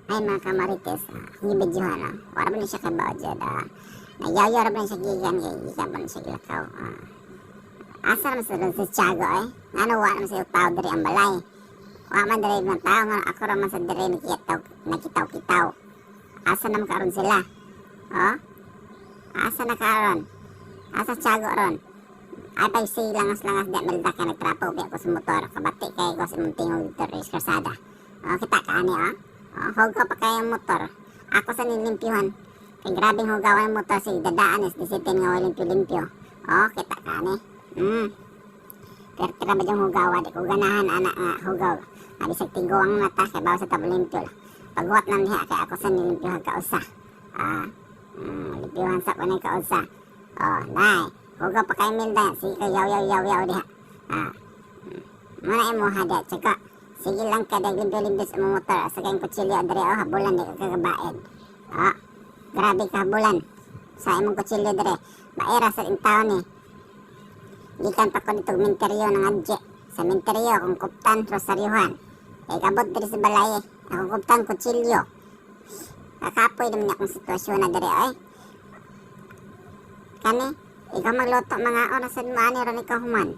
Ay, mga kamarites, gibidyohan no. Wala ba ni siya kabaw dyan, ah. Nagyaw-yaw ra ba ni siya gigan kay gikan pa ni siya gilakaw. Ah. Asa naman sa si Tiago eh? Ngano wa naman sa tao diri ang balay? Wa man diri mga tao nga ako ra man sa diri nakitaw nakitaw-kitaw. Asa naman karon sila? Oh? Asa na karon? Asa Tiago ron? Ay pag si langas-langas di melda ka nagtrapo biya ko sa motor kabati kay ko sa imong tingog dito sa kalsada. Oh, kita ka ani oh. Oh, hugaw pa kayong motor. Ako sa nilimpyuhan. Kay grabeng hugaw ang motor si dadaan is disitin nga way limpyo-limpyo. Oh, kita ka ani. Pero tira ba yung hugaw, di ko ganahan ana nga hugaw. Nga bisag tiguang na ta kay bawo sa tabo limpyo. Pagwat lang diha kay ako sa nilimpyuhan kausa. Ah, limpyuhan sa ko ni kausa. Oh, nay. Hugaw pa kay Milda. Sige ka yaw yaw yaw yaw diha. Ah. Muna imo ha diha tsaka. Sige lang ka dag limpyo-limpyo sa imong motor. Sa kayong kutsilyo diri oh habulan di ka kagabaid. Ah, grabe ka habulan sa imong kutsilyo diri. Baera sa intaon ni. Gikan pa ko dito minteryo ng adje. Sa minteryo akong kuptan rosaryuhan. Eh kabot diri sa balay eh. Akong kuptan kutsilyo. Kakapoy naman akong sitwasyon na diri ay. Kani, ikaw magluto mga oras mo ani ron ikaw human.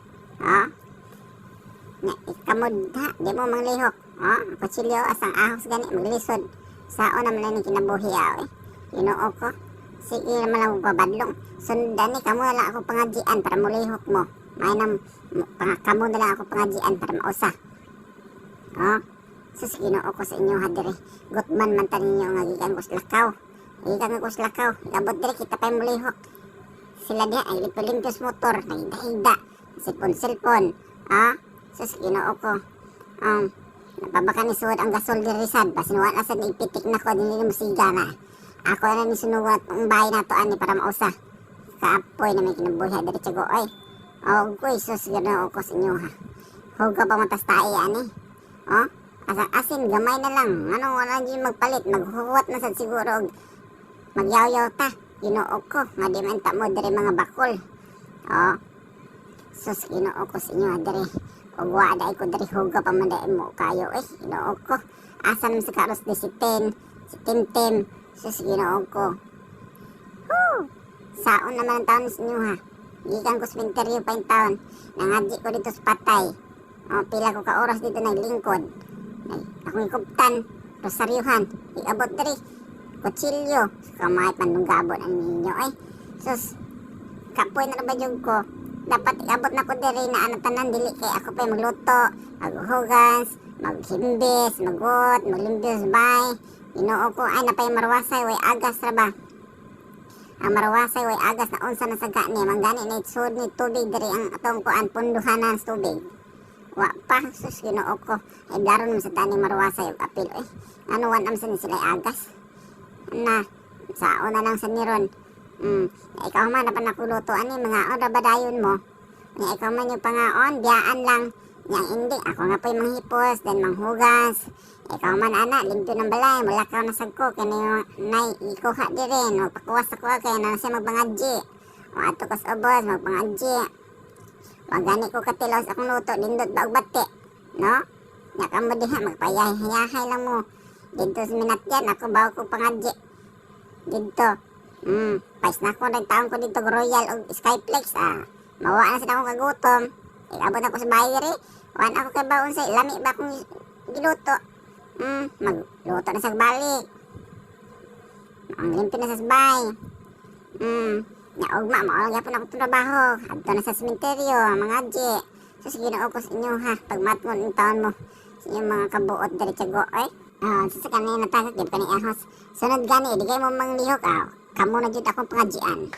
Ha? Nya ikamod ha, di mo manglihok. Oh, kutsilyo asang ahos gani maglisod. Sao naman ni kinabuhi aw eh. Ginoo ko. Sige naman lang ko badlong. Sundan ni kamo na lang ako pangajian para mulihok mo. May nam kamo na lang ako pangajian para mausa. Oh. Sus, Ginoo ko sa inyo ha diri. Gutman man ta ninyo nga gikan ko sa lakaw. Gikan ko sa lakaw. Gabot diri kita pa mulihok. Sila diha ay limpyo motor, nagida-ida, silpon-silpon. Ah, sus, Ginoo ko. Napabaka ni suod ang gasol diri sad. Basin wala sad ipitik na ko dinhi mo siga na. Ako na ni sunugat ang bahay nato ani para mausa. Kaapoy na may kinabuhi diri tiyago oy. Oh, koy sus, Ginoo ko sa inyo ha. Hugaw pa matas tae ani. Oh, asa asin gamay na lang. Ano wala di magpalit, maghuwat na sad siguro og magyawyaw ta. Ginoo ko, nga di man ta mo diri mga bakol. Oh. Sus, Ginoo ko sa inyo ha diri. Ug wa dai ko diri hugaw pa man dai mo kayo eh. Ginoo ko. Asa naman sa karos di si Ten, si Timtim. Sus, Ginoo ko. Whew! Saon naman ang taon sa inyo ha. Gikan ko sa minteryo pa yung taon. Nangadji ko dito sa patay. O, pila ko ka oras dito naglingkod. Ay, akong ikuptan, rosaryuhan, iabot diri, kutsilyo. Kamay pandunggabon ang ninyo ay. Sus, kapoy na ba jud ko. Dapat iabot na ko diri na ano tanan dili kay ako pa magluto, maghugas, maghimbis, magut, maglimpyos bay. Ginoo ko ay napay marwasay way agas ra ba. Ang marwasay way agas na unsa na saga ni manggani na sud ni tubig diri ang atong kuan punduhanan sa tubig. Wa pa sus, Ginoo ko. Ay blaro naman sa taning marwasay og apil eh. Ano wan am sa ni sila agas. Na sao na lang sa niron. Ikaw man na pa nakuluto ani mga ra ba dayon mo. Nya ikaw man yung pangaon, biyaan lang. Nya hindi ako nga po'y manghipos, then manghugas. Ikaw man ana, limpyo ng balay, mulakaw na sad ko kini nay ikuha diri, no pakuwas ako kay na siya magpangadji. O ato kas ubos magpangadji. Wa gani ko katilos akong luto, nindot ba og bati, no? Nya kamo diha magpayahay lang mo. Didto sa minatyan ako bawo ko pangadji. Didto. Pais na ko taon ko dito Royal og Skyflex ah. Mawa na sa akong kagutom. Ikabot ako sa bahay diri. Wan ako kay baon sa lami ba akong giluto. Magluto na sa balik. Ang limpyo na sa bahay. Nya ugma mao lang gyapon ako trabaho. Adto na sa sementeryo, mga adji. Sus, Ginoo ko sa inyo ha, pagmatngon ang taon mo sa inyong mga kabuot diri tiyago ay. Ah, sa kanina tagak gyud kani ahos. Sunod gani di kay mo manglihok ah. Kamo na jud akong pangadjian.